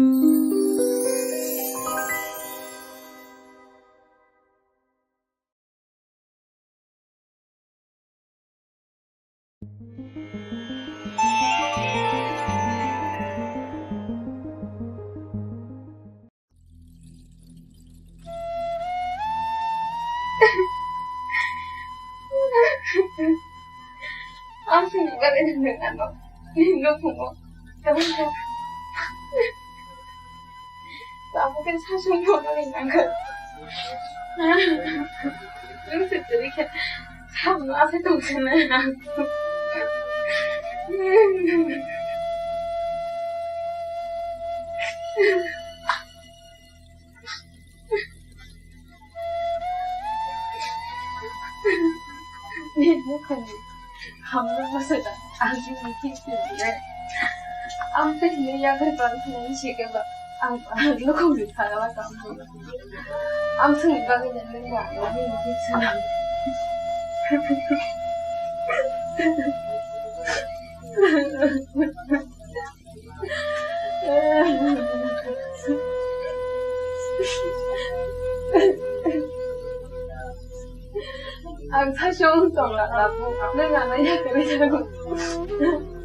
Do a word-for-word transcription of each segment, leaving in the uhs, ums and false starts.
Aswk ni bagwi nang ano nini nukhungo tabuk tabuk khe sasong tongmani nangkha. Nwng se kwrwi khe samno aswk tongsa nai ang. Hamno masada, ang ni meeting sini. Ang teh ni yagar bang ni sike ba, ang, ang lukum ni thangala kam. Ang sini bang ni nang ni meeting sini. Ang sasong tongla tabuk, nwng ano yakarwi jago.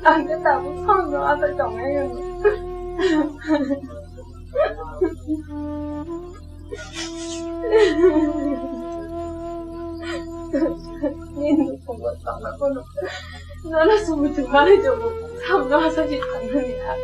Ang khe tabuk samno asai tongnai. Nini nukhungo tongna phano nono sumui tongmani tongo. Samno asai se thangnani ang.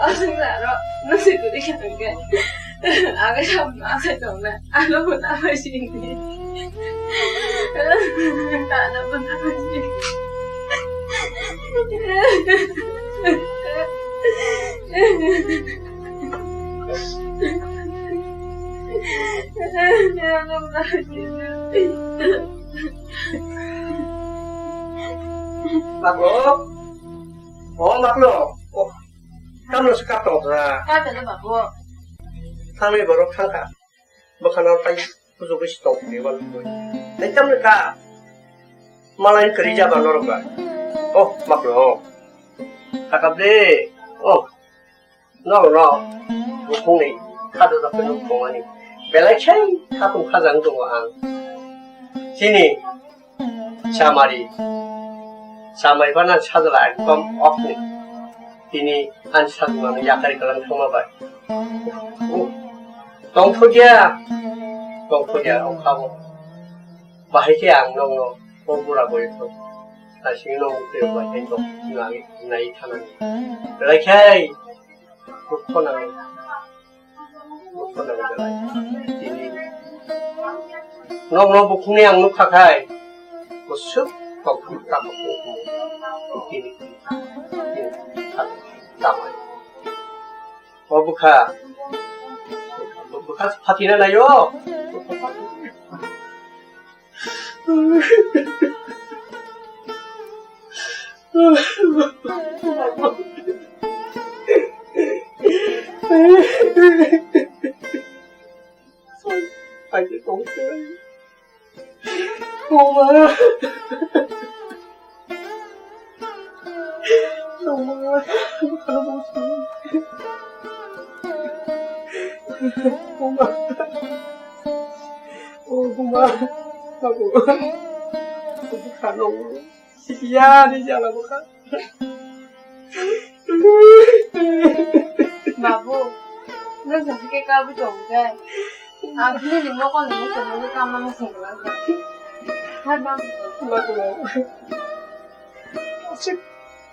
Aswk na aro, nwng se kwrwi khe tongkhe. Ang khe samno asai tongna, ano bo na bai sini. Ano bo na bai sini. Ano bo na bai sini. Maklo? O Maklo? O, tamno se kap tong kha? Kap tong kha, babu. Thangni borok thang kha. Bwkhano tai kuchugwi se tong kha, bal kugwi. Tai tamni kha? Malai kwrwi jaba norok ba. O, Maklo. Thakap de. O. Norokno bukhukni khado dakhe nuk tongmani belai khe khatung khajang tongo ang. Chini chamari, chamari phano sajla ekdom okni. Tini ani sajlano yakarwi kwlang thangma bai. Uh, tongthokya, tongthokya wngkha bo. Bahai khe ang nokno o bura boi thok. Naisingno mukti rok bai tei tok nai, nai thanani. Belai khe dukho nango. Dukho nango belai. Tini nokno bukhukni ang nukha khai. Bwswk kok kok kok kok. Tini, tini, tini, tini, tini. O bwkha. Bwkha phatina naio. Ai, tong. Oma. Oma. Oma. O, Oma. Babu. Babu, khano. Sikiya ni jala bwkha. Babu, nwng sasi khe kabwi tong khe, ang nini mokol ni muchungmani kama muchung rwkha. Hai babu. Babu. Aswk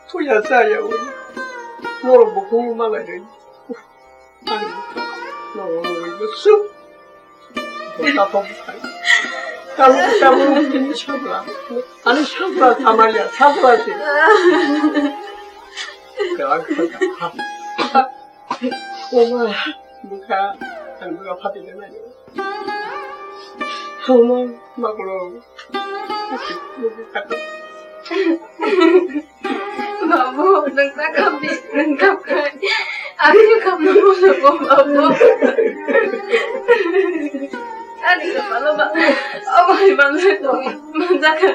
thuya chaya uni. Norok bukhuk malai rwi. Ani bukhuk. Norok rwi bwswk. Tatok bukhai. Tatok bukhai. Ani sabla. Ani sabla tamaya. Sabla se. Kalang kaka. Oma, bwkha, ang bwkha phatwi rwnai. Oma, maklo. Babu, nwng ta khamdi, nwng kap khai. Ani kapalo ba, omo hai manjak tong, manjak kha.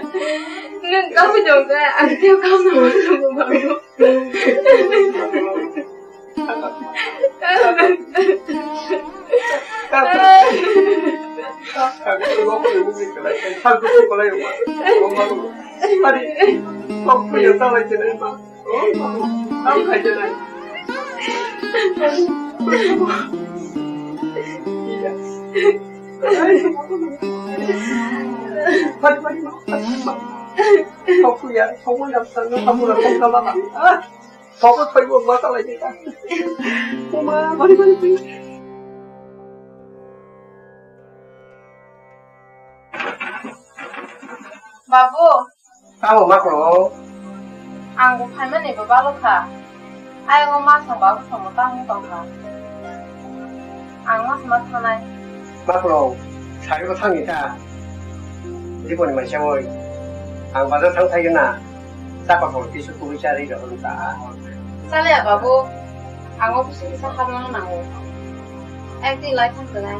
Nwng kaui tong kha, ang tei kaui tong kha, babu. Babu. Tamo maklo. Ang bo phaimani bo balo kha. Ayang o ma song babu song bo tang tong kha. Ang ma sama thanai. Maklo, sari bo thangni ta. Diboni mai sewoi. Ang bazar thang thai na. Chapa kol kisu kubui chari da hon ta. Chale ya babu. Ang office kisa habna nango. Ek din lai thang tong ai.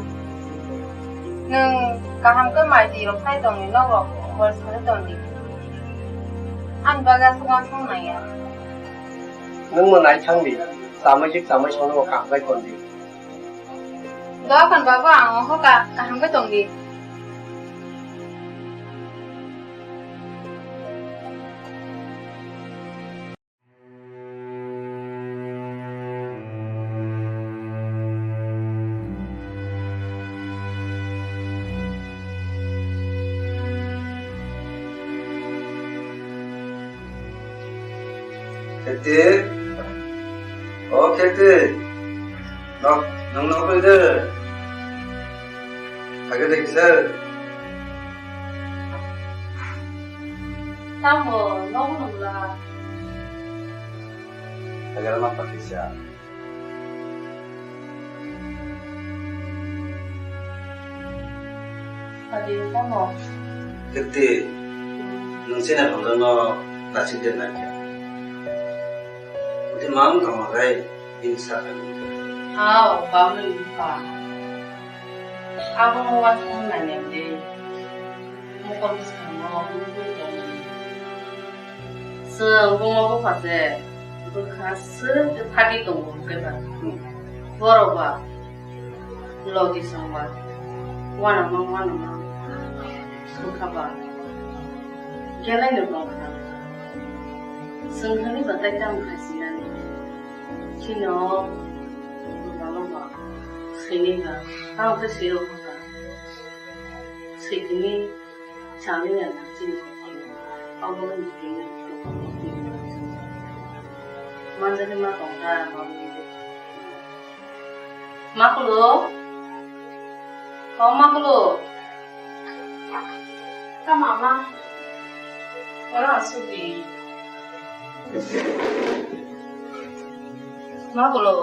Nwng kaham khe mai twi rok phai tongni nok rok bol sari tongdi. Ani bagwi aswk uansuk nangya. Nwng mo nai thangdi, chamai jik chamai songno kaham khai tongdi. Doakan babu ang oho ka kaham khe tongdi. Keti, o Keti, nok, nong nok de, kage de kisa. Tamo, nogo nungla. Agar ma pakisa. Adi tamo. Kiti, nung sini hamdano nasib de nakya. Uti mam kama gai. Bini sakani. Aw, Pablo ni bupha. Abono uansukna nainai de. Mokol bwskango nugwi tongo. Chwng buma bupha se bwkha swk khe phagwi tongo hwnkhe ba. Borok ba logi songba. Uanama uanama swkha ba. Kelaino tongkha. Chwng hwnwi ba tai tamo hai sinani. Chino bwrwino ba sini ba tamo khe siro kha. Sikini chami ya na chini. Abo ni kini. Manjani ma tongkha ma. Maklo. O maklo. Tamo ma. Ora asudi. Maklo.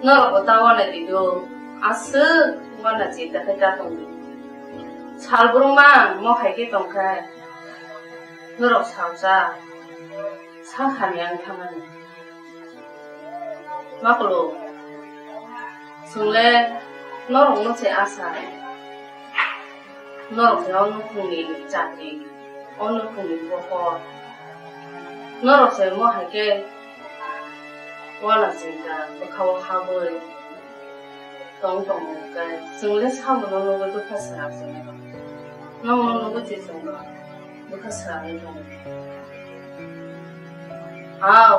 Norok bo ta wana di do. Aswk wana chinta khe ta tong di. Sal brumang mo hai khe tong khe. Norok salsa. Sa hamya wng thangmani. Maklo, chwngle norokno se asa. Norok se o nukhungni chati, o nukhungni bohor. Norok se mo hai khe uana chinta bwkha-o habwi tong tongo hwnkhe, chwngle sabono nugwi bwkha swnam se. Nono nugwi se chwngno bwkha swnamwi tongo. Aw,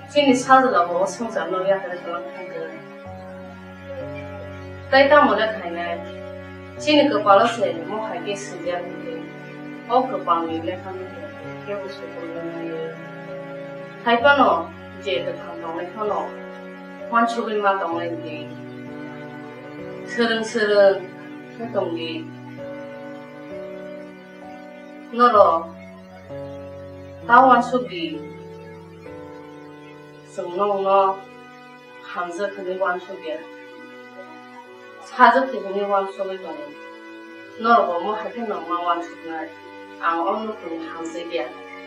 chini sajwlabo o swngcharno yakarwi kwlwng thangkhe. Tei tamo le khainai? Chini kwpalo se mo hai khe swijak hwnkhe, o kwpalni lekhano kebo sukurwi manya. Hai phano je kwthang tongnai phano uansugwi ma tongnai hwnkhe, swrwng swrwng khe tongdi. Norok ta uansukdi, chwng nokno hamjak hwnwi uansukya, sajak se hwnwi uansugwi tongo. Norok omo hai khe nokma uansuknai, ang o nukhungni hamjakya,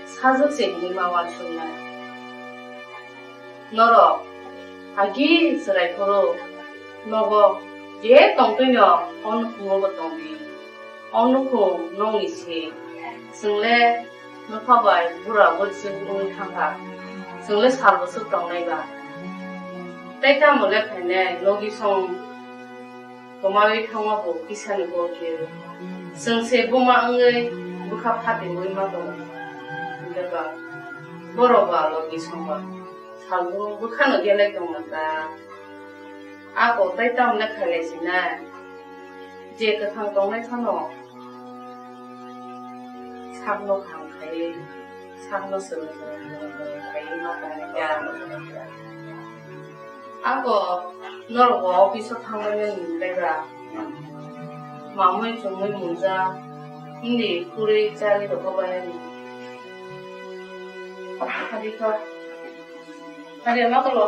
sajak se hwnwi ma uansuknai. Norok Agi chwrai phuru nogo je tongtwino o nukhungo bo tongdi. O nukhung nokni se. Chwng le nokha bai bura bwrwi se wngwi thangkha. Chwng le sal bwswk tongnai ba. Tei tamo le phainai logi song kwmawi thangma bo kisani gol khe. Chwng se buma wngwi bwkha phatiwi ma tongo. Hwnkhe ba borok ba logi song ba salbrum bwkhano gelai tongma ta. Ako tei tamle khailai sinai. Je kwthang tongnai phano sakno kaham khai, sakno swrwng swrwng swrwng swrwng khai ma tongnai ya. Ako norok bo office o thangmani nini legra. Mamui chumui munja. Hindi kuri chali rok bai ani. Hadi kha. Hadi ma kolo.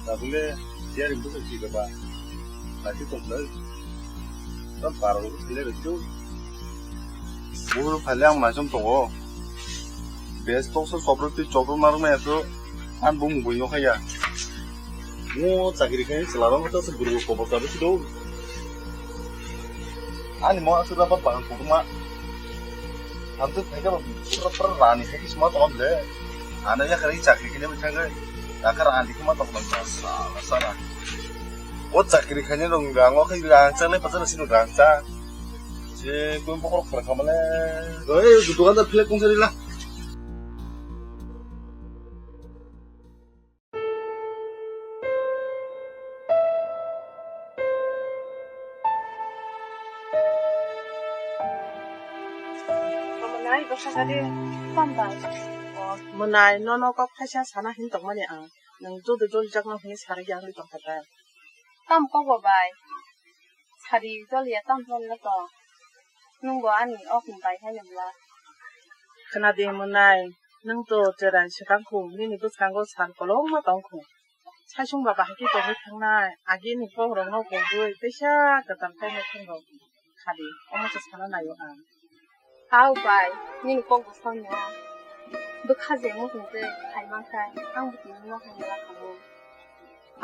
Tabule, siya rin busa si kaba. Nasi tong dai. Tam paro ko sile rin tu. Buru phale ang naisom tongo. Bes toksa chopro twi chopro narwk maya to. Ang bung bui nokha ya. Mo chakri khai chwla rok to se buru kobor ta bisi do. Ani mo aswk raba bahang kotorma. Ang to phaikha ba pura pura rani khai kisma tong le. Ano ya kari chakri khai le thang le. Yakar ani kuma tong nang sa sa na. O chakri khai ne rong rang o khai rang cha le pa cha sino rang cha. Je kun pokor khra khamale. Oi, dukan da philek kung sari la. Mwnai, bwkha sadi, tamo bai? O, mwnai, nono kok phaisa sana hin tongmani ang. Nwng jodi joli jakno hwnwi sarwi ya wngwi tongkha ta? Tamo kok bo bai? Sari joliya tamo jolino tong? Nwng bo ani okni bai haino bwla. Khna di mwnai, nwng to cherai swkang khung, nini bwskango sal kolokma tong khung. Saisung ba bahai khe tongwi thangnai, agini kokrokno pogwi teisa kwtal khe nukhung rok khadi, omo se sana naio ang. Tao bai, nini kok bo songya. Bwkha je muchung tei hai mankha, ang bo tini no hai mala khamu.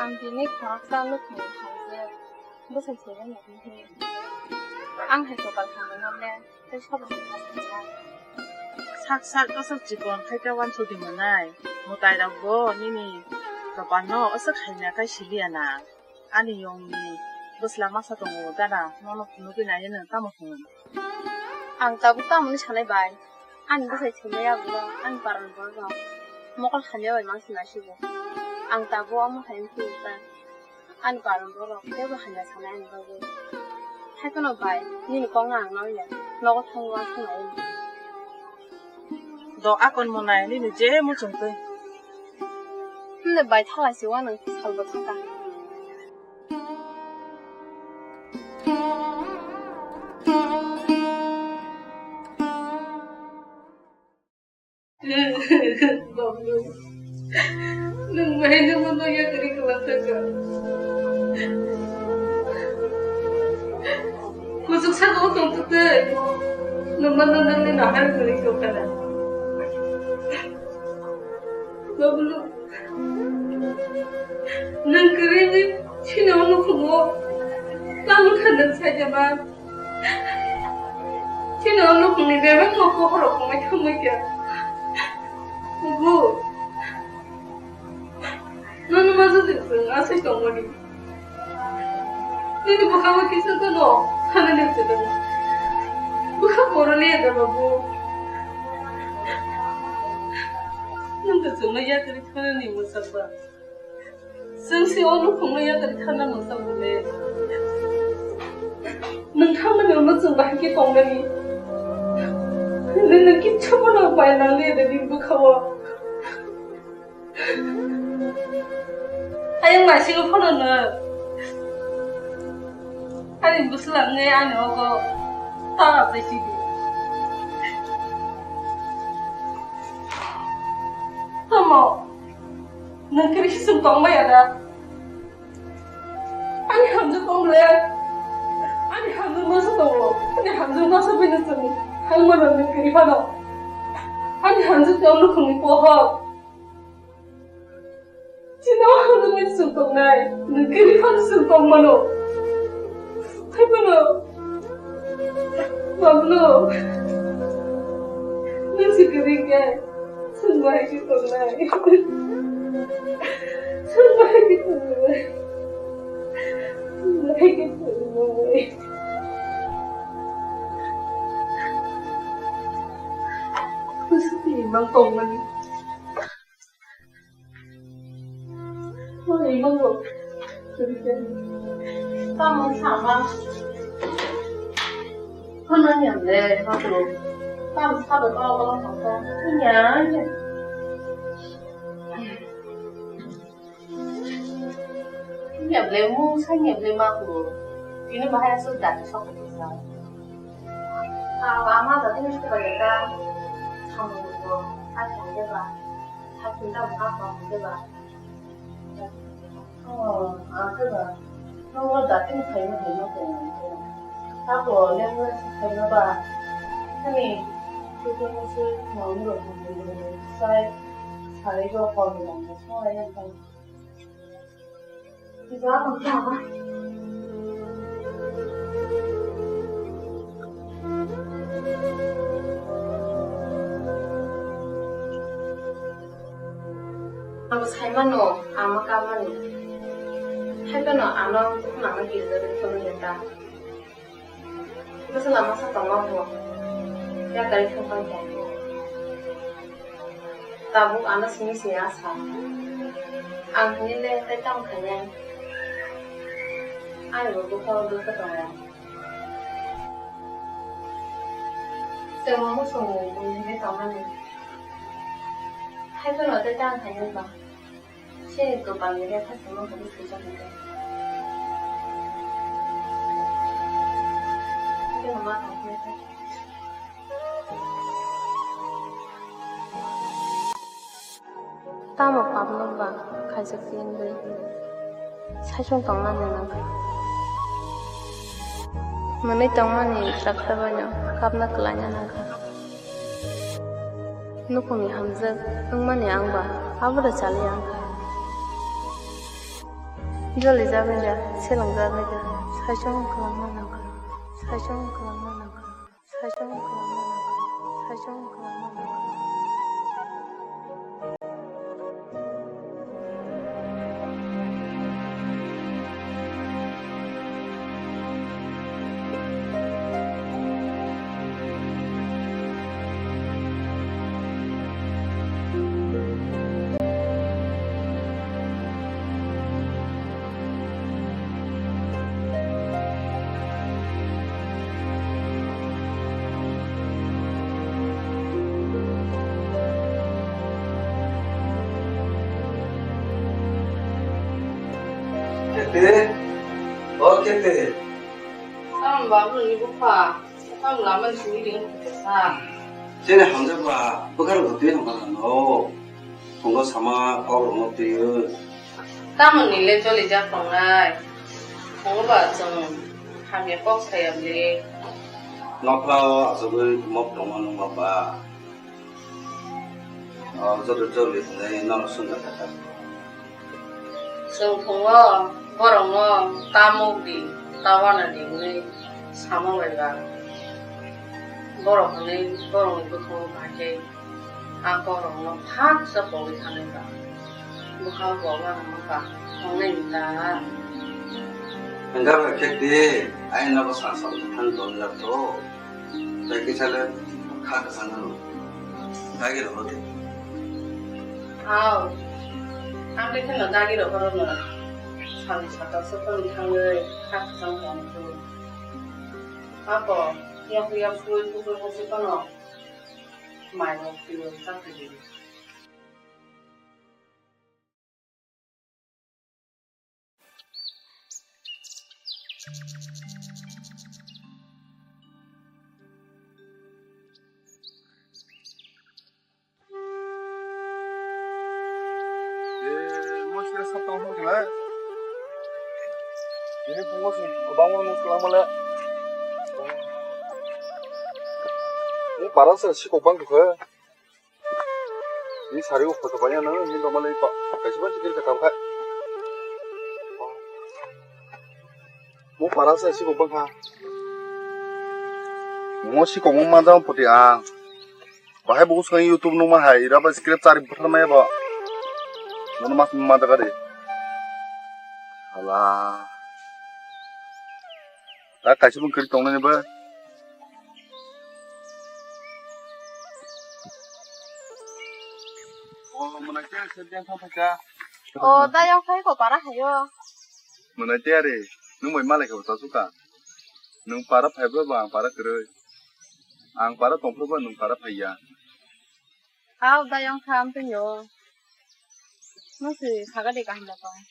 Ang tini khoroksa nukhung thangjak, bwsai se rwngya hihi. Ang hai kwtal khamwi no le. Tei sobo se kha swngjak. Sak sak kwchak chikon khai khe uansukdi mwnai. Mwtai rok bo nini dopan no aswk hai na kai siliya na. Ani yong ni bwsla masa tongo gana, nono phunugwi nai nw tamo hwn. Ang tabuk tamoni sanai bai. Ani bwsai thwimai yagulo ani paran borok rok mokol hamya bai mangsi naisigo. Ang tabuk omo hai wngkhe ta. Ani paran borok teibo hamya sanai ani bagwi. Haikheno bai, nini kokno ang nangya, nogo thangwi uansuknai. Do akon mwnai nini je muchung twi. Hwnle bai thalai se uanang salbo thangkha. Bablu, nwng bahai nungno yakri kwlangkha kha. Kuchuk saka o tongtwtwi, nwng mano nangni nahar kwrwi tongkha na. Bablu, nwng kwrwi wngwi chini o nukhungo tamo kha nwng saijama. Chini o nukhungni bebakno bokhorok wngwi thangwi kha. Nugo, nono ma jodi chwng aswk tongmani. Nini bwkha o kisa tono, hanani chwng. Bwkha boroni eda babu. Nwng to chwngno yakarwi thanani mwchangba. Chwng se o nukhungno yakarwi thana mwchang bole. Nwng thangmani ulo chwng bahai khe tongnani. Nwng, nwng kichu bono pai nang le nini bwkha o. Ayang naisingwi phano nwng. Ani bwsla wngwi ani ogo ta atai sidi. Tamo? Nwng kiri hising tong maya da? Ani hamjwk tong le. Ani hamjwk masa tongo. Ani hamjwk masa Chwng thangma rok ni kwrwi phano. Ani hamjak tei o nukhungni pohor. Chini o hamjakmani chwng tongnai, nwng kwrwi phano chwng tongmano. Haiphano, Pablo, nwng se kwrwi khe, chwng bahai khe tongnai. Chwng bahai khe tongnai. Chwng bahai khe tongnai. Kusi tini mang tongmani. Hoi, mango. Tamo sama. Kono nyam de, mago. Tam sabe ko ko ko ko. Nya, nya. Nya ble mu sa nya ble mago. Ini bahaya sudah sok bisa. Ama da ini sudah ya kan. Kamu ko. Ada ada ba. Satu jam apa ada ba. Oh, akhe ba. Nogo datin phaima phaima tongmani khe. Sabo lengla si phaima ba. Ani kutung se mangni rok sai sai rok kol ni mangni sai yang kai. Iba ang kya ba? Ang sai mano, ama ka mani. Hai kano ano nangna kirja de thon de ta. Basa lama sa tama bo. Ya kai thon kan ta. Tabuk ano sini sini asa. Ang hini le tai tam khanya. Ai bo ko ko do ka tong ya. Temo mo so mo mo hini tama ni. Hai kano tai tam khanya ba. Chini kwpalni lekha simi hwnwi swijak hwnkhe. Hwnkhe no ma tongphuru khe. Tamo papno ba khaijak tei wngwi saichung tongnani nangkha. Mwnwi tongmani rakhlabaino kapna kwlaina nangkha. Nukhungni hamjak wngmani ang ba abono chaliya wngkha. Joli jagwi da, seleng jagwi da, saichung wng kwlangma nangkha, saichung wng kwlangma nangkha, saichung wng kwlangma nangkha, saichung wng kwlangma nangkha. Kete, o kete. Tamo babu ni bupha, tamo lama ni simi ring kete sa. Chini hamjak ba, bwkha rok twi nang bana no. Phungo sama kok rokno twiwi. Tamoni le jolijak tongnai. Phungo ba chwng hamya kok saya bwle. Nokla o achugwi mok tongo nungma ba. O joto joli hwnwi nono swngna kha kha. Chwng phungo borokno tamuk di, tawana di hwnwi sama bai ba. Borok hwnwi borokni bwkhango bahai khe. A borokno phak sa pogwi thangwi ba. Bwkha bo mano wngkha, tongnai ni ta. Hwnka bai khe de, ai nogo san sal thang tong jak to. Tai kisa le kha kwchang ano. Dagi rok de. Aw. Ang de kheno dagi rok no. Sal sal sa thang thangwi kha kwchang tong to. Ako, yak yak sui kukur kusi kono. Mai rok twi rok chak twi. Eh, mo sila sa tong hor kela. Ini pungo si, kobang mo nung selang mala. Para se sikok bang khe. Ni sari o photo bai ano ni doma lei pa. Kaisa ban sikir ka tam khai. Mo para se sikok bang kha. Mo sikok mo ma jang poti a. Bahai bo swkang YouTube nungma hai, ira ba script chari buthar maya bo. Nono mas ma daga de. Hala. Ta kaisa bung kiri tongnani ba. O, mwnai khe se beng thang phaikha. O, da yang khai ko para hayo. Mwnai tiyari, nwng bai malai khe bo chasukha. Nwng para phaiba ba ang para kwrwi. Ang para tongphuru ba nwng para phaiya. Hao, da yang kha amtwino. Nwng se saga de kaham da tong.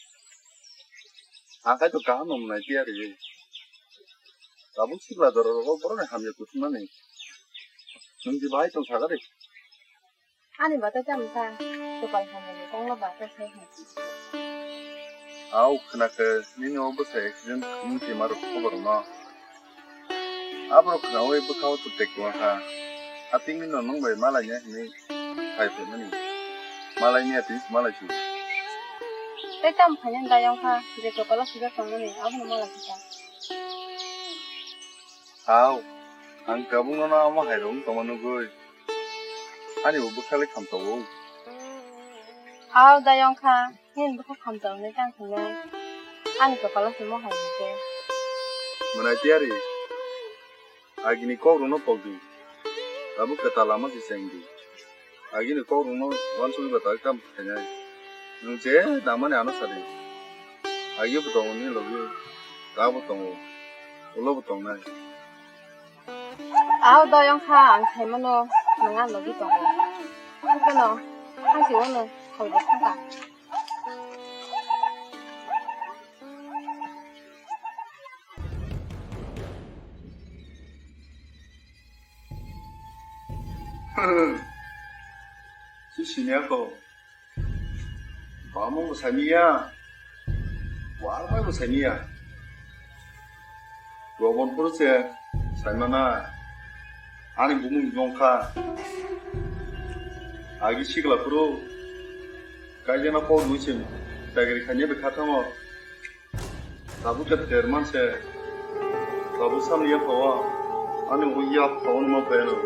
Ang khai to kaham no mwnai tiyari. Tabuk sikla doro rogo borok ni hamya kuchumani. Nwng je bahai tong saga de. Ani bata cham kha, kopal hamya ni tongma bata sai ha. Au khna khe nini o bwsa accident khumung ti maro khobor no. Abro khna oi bwkha o tu tek tong kha. Ating ni no nwng bai malai ya hini. Phai phaimani. Malai ni ati malai su. Tei tam khainani dayong kha, je kopalo sujak tongmani, abono malai kha. Hao, ang tabukno no omo hai rwng tongma nugwi. Ani bo bwkha le khamtao. Hao, dayong kha, nini bwkha khamtao ni tang khe. Ani kopalo se mo hai hwnkhe. Mwnai tiyari. Agini kok rwno pokdi. Tabuk kwtal lama se chengdi. Agini kok rwno uansugwi ba tak tam khainai. Nwng je damani ano sadi. Agi bo tongo ni logi. Ta bo tongo. Ulo bo tongnai. Ao doyong kha ang khaimano nwng ang logi tongo. Hwnkhe no hangsi uano kholbo kha. Si sini ako. Bamung bo saimiya. Warmai bo saimiya. Robon phuru se saimana. Ani bumung jongkha. Agi sikla phuru. Kaijana kok nui se. Chagri khanya be khatamo. Tabuk khe ter man se. Tabuk samni ya phawa. Ani ui ya phawa numa phaino.